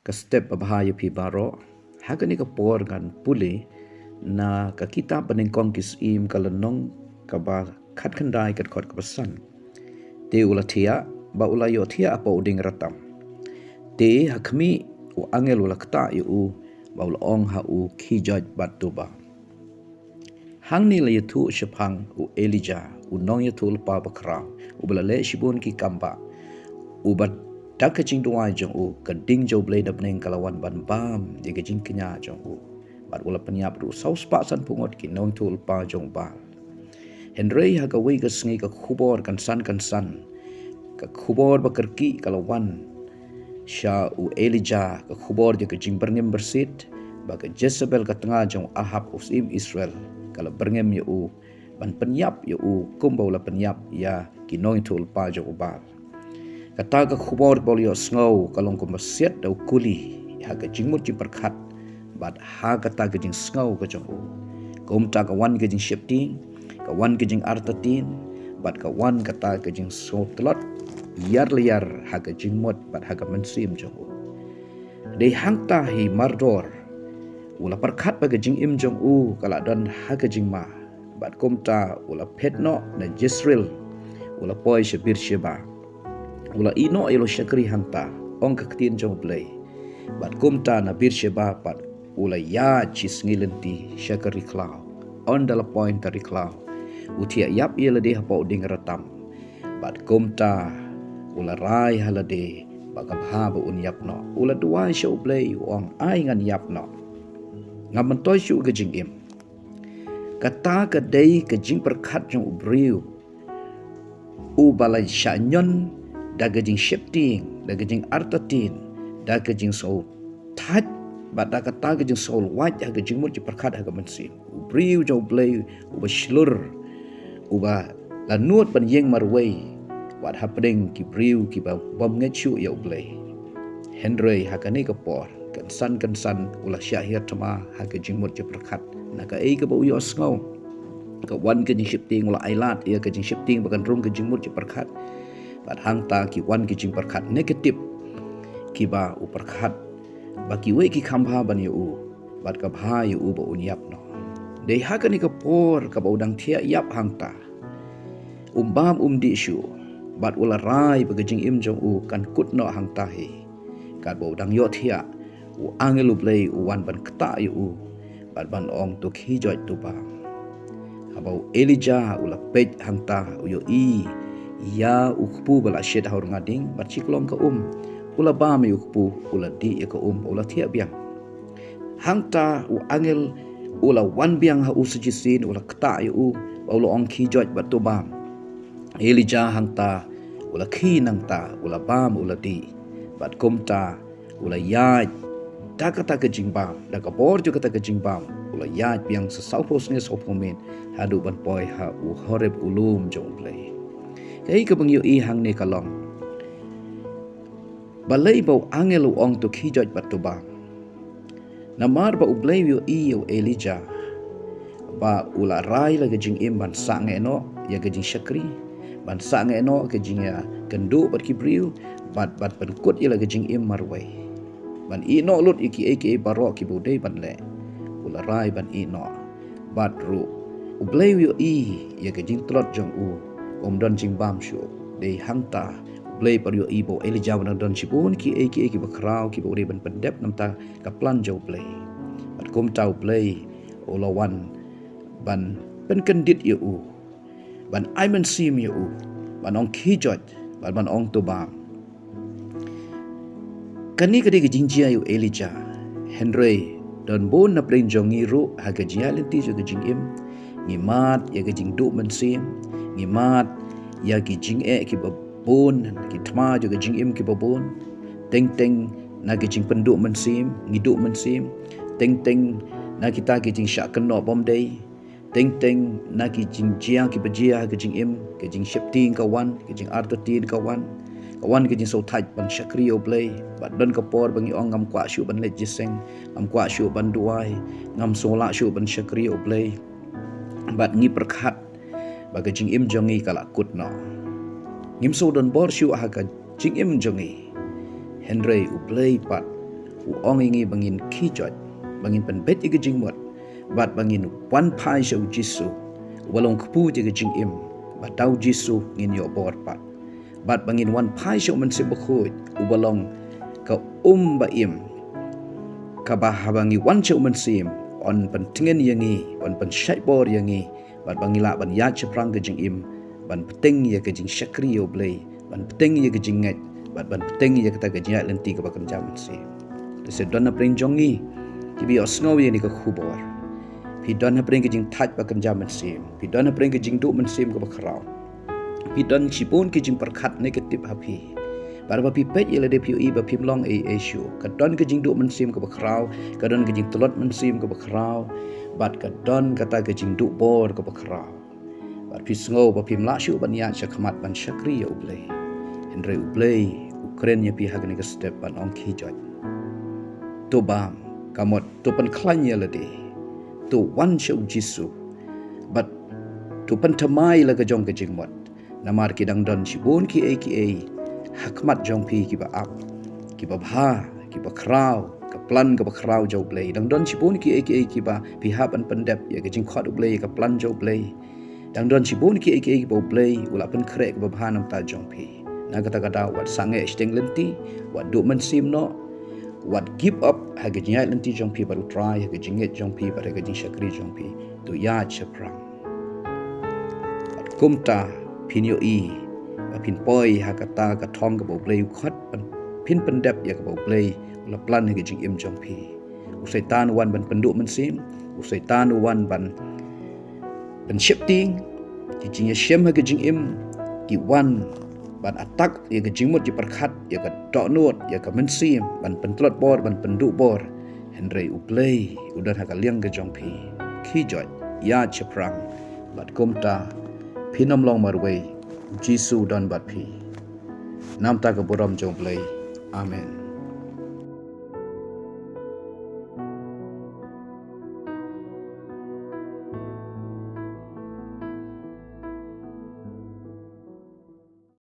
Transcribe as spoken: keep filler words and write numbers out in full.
Ka step ba bha ïa phi baroh. Ha kane ka por ngan pule na ka kitab Banyngkong ki Syiem ka lynnong kaba khatkhyndai ka dkhot kaba san. Te u la thiah, bad u la ïohthiah hapoh u dieng ratam. Te ha khmih, u angel u la ktah ïa u, bad u la ong ha u, khie joit bad to bam. Hangne la ïathuh shaphang u Elijah, u nongïathuhlypa bakhraw, uba la leh shibun ki kambah, uba da ka jingduwai jong u, ka ding jong u Blei da bneng ka la wan ban bam ïa ka jingkñia jong u. Bad u la pynïap ruh saw spah sanphew ngut ki nongïathuhlypa jong u Baal. Hynrei ha kawei ka sngi ka khubor kan san kan san, ka khubor ba kyrkieh ka la wan sha u Elijah, ka khubor jong ka jingbyrngem byrsit, ba ka Jezebel ka tnga jong u Ahab u syiem Israel, ka la byrngem ïa u, ban pynïap ïa u kumba u la pynïap ïa ki nongïathuhlypa jong u Baal. Kata ka khubor ba u la ïohsngew ka long kumba siat da u kuli ha ka jingmut jingpyrkhat, bad ha kata ka jingsngew ka jong u. Kumta ka wan ka jingsheptieng, ka wan ka jingartatien, bad ka wan kata ka jingsngewtlot ïar lyiar ha ka jingmut bad ha ka mynsiem jong u. Dei hangta hi mardor u la pyrkhat ba ka jingim jong u ka la don ha ka jingma. Bad kumta u la phet noh na Jezreel, u la poi sha Beersheba. U la ïeh noh ïa la u shakri hangta, ong ka ktien jong u Blei. Bad kumta na Beersheba pat u la ïaid shi sngi lynti sha ka ri khlaw. Ynda la poi ha ka ri khlaw, u thiah ïap ïa lade hapoh u dieng ratam. Bad kumta u la rai ha lade ba ka bha ba un ïap noh. U la duwai sha u Blei, u ong, ai ngan ïap noh. Ngam myntoi shuh ka jingim. Kata ka dei ka jingpyrkhat jong u briew uba la shah ñion da ka jingsheptieng, da ka jingartatien, da ka jingsngewthait, bad da kata ka jingsngewlwait ha ka jingmut jingpyrkhat ha ka mynsiem. U briew jong u Blei uba shlur, uba la nud ban ïeng marwei wat hapdeng ki briew kiba bym ngeit shuh ïa u Blei. Hynrei ha kane ka por, kan san kan san u la shah hiar thma ha ka jingmut jingpyrkhat na kaei kaba u ïohsngew. Ka wan ka jingsheptieng u la ailad ïa ka jingsheptieng ba kan rung ka jingmut jingpyrkhat. Bad hangta ki wan ki jingpyrkhat negative kiba u pyrkhat ba kiwei ki kham bha ban ïa u, bad ka bha ïa u ba un ïap noh. Dei ha kane ka por kaba u dang thiah ïap hangta, um bam um dih shuh, bad u la rai ba ka jingim jong u kan kut noh hangta hi. Katba u dang ïohthiah, u angel u Blei u wan ban ktah ïa u, bad ban ong, to khie joit to bam. Haba u Elijah u la peit hangta, u ïohi ïa u kpu ba la shet ha u rnga ding bad shi klong ka um. U la bam ïa u kpu, u la dih ïa ka um, u la thiah biang. Hangta u angel u la wan biang ha u sa shisien, u la ktah ïa u, bad u la ong, khie joit bad to bam. Elijah hangta u la khie nangta, u la bam, u la dih. Bad kumta u la ïaid da kata ka jingbam, da ka bor jong kata ka jingbam, u la ïaid biang sa sawphew sngi sawphew miet, haduh ban poi ha u Horeb, u lum jong u Blei. Kaei kaba ngi ïohi hangne ka long, balei ba u angel u ong, to khie joit bad to bam? Namar ba u Blei u ïohi ïa u Elijah ba u la rai la ka jingim ban sangeh noh ïa ka jingshakri, ban sangeh noh ka jingïakynduh bad ki briew, bad ban pynkut ïa la ka jingim marwei, ban ïeh noh lut ïa kiei kiei baroh kiba u dei ban leh. U la rai ban ïeh noh. Bad ruh u Blei u ïohi ïa ka jingtlot jong u, um don jingbam shuh. Dei hangta u Blei pat u ïohi ba u Elijah u dang don shibun kiei kiei kiba khraw kiba u dei ban pyndep na bynta ka plan jong u Blei. Bad kumta u Blei u la wan ban pynkyndit ïa u, ban ai mynsiem ïa u, ban ong, khie joit, bad ban ong, to bam. Kane ka dei ka jingjia ïa u Elijah. Hynrei don bun na pdeng jong ngi ruh ha ka jingïaid lynti jong ka jingim, ngi mad ïa ka jingduh mynsiem, ngi mad ïa ki jingeh kiba bun, ki thma jong ka jingim kiba bun. Teng teng na ki jingpynduh mynsiem ngi duh mynsiem. Teng teng na kita ki jingshah kynnoh bym dei. Teng teng na ki jingjia kiba jia ha ka jingim, ka jingsheptieng ka wan, ka jingartatien ka wan. Ka wan ka jingsngewthait ban shakri ïa u Blei. Bad don ka por ba ngi ong, ngam kwah shuh ban leit jingïaseng, ngam kwah shuh ban duwai, ngam sngewlah shuh ban shakri ïa u Blei. Bad ngi pyrkhat ba ka jingim jong ngi ka la kut noh. Ngim sngewdon bor shuh ha ka jingim jong ngi. Hynrei u Blei pat u ong ïa ngi ba ngin khie joit, ba ngin pynbeit ïa ka jingmut, bad ba ngin wan phai sha u Jisu, uba long kpu jong ka jingim, bad da u Jisu ngin ïoh bor pat. Bad ba ngin wan phai sha u Mynsiem Bakhuid, uba long ka um ba im, kaba haba ngi wan sha u Mynsiem, un pyntngen ïa ngi, un pynshait bor ïa ngi, bad ba ngi lah ban ïaid shaphrang ka jingim, ban bteng ïa ka jingshakri ïa u Blei, ban bteng ïa ka jingngeit, bad ban bteng ïa kata ka jingïaid lynti kaba kynja mynsiem. Te sa don hapdeng jong ngi kiba ïohsngew ïa kane ka khubor. Phi don hapdeng ka jingthait ba kynja mynsiem, phi don hapdeng ka jingduh mynsiem kaba khraw. Phi don shibun ki jingpyrkhat negative ha phi. Bad ba phi peit ïa lade phi ïohi ba phim long ei ei shuh. Ka don ka jingduh mynsiem kaba khraw, ka don ka jingtlot mynsiem kaba khraw, bad ka don kata ka jingduh bor kaba khraw. Bad phi sngew ba phim lah shuh ban ïaid sha khmat ban shakri ïa u Blei. Hynrei u Blei u kren ïa phi ha kane ka step ban ong khie joit. To bam, ka mut, to pynkhlaiñ ïa lade. To wan sha u Jisu. Bad to pynthymmai la ka jong ka jingmut. Namar ki dang don shibun ki ei ki ei ha khmat jong phi kiba ap, kiba bha, kiba khraw, ka plan kaba khraw jong u Blei. Dang don shibun ki ei ki ei kiba phi hap ban pyndep ïa ka jingkhot u Blei, ïa ka plan jong u Blei. Dang don shibun ki ei ki ei kiba u Blei u la pynkhreh kaba bha na ka bynta jong phi. Na kata ka daw wat sangeh shiteng lynti, wat duh mynsiem noh, wat give up ha ka jingïaid lynti jong phi bad u Trai, ha ka jingngeit jong phi bad ha ka jingshakri jong phi. To ïaid shaphrang. Bad kumta phin ïohi ba phin poi ha kata ka thong kaba u Blei u khot, ban phin pyndep ïa kaba u Blei u la plan ha ka jingim jong phi. U Soitan u wan ban pynduh mynsiem, u Soitan u wan ban pynsheptieng, ki jingïashem ha ka jingim ki wan ban attack ïa ka jingmut jingpyrkhat, ïa ka dohnud, ïa ka mynsiem, ban pyntlot bor, ban pynduh bor. Hynrei u Blei u don ha ka liang ka jong phi. Khie joit, ïaid shaphrang, bad kumta phin ym long marwei, u Jisu u don bad phi. Namar ka burom jong u Blei. Amen.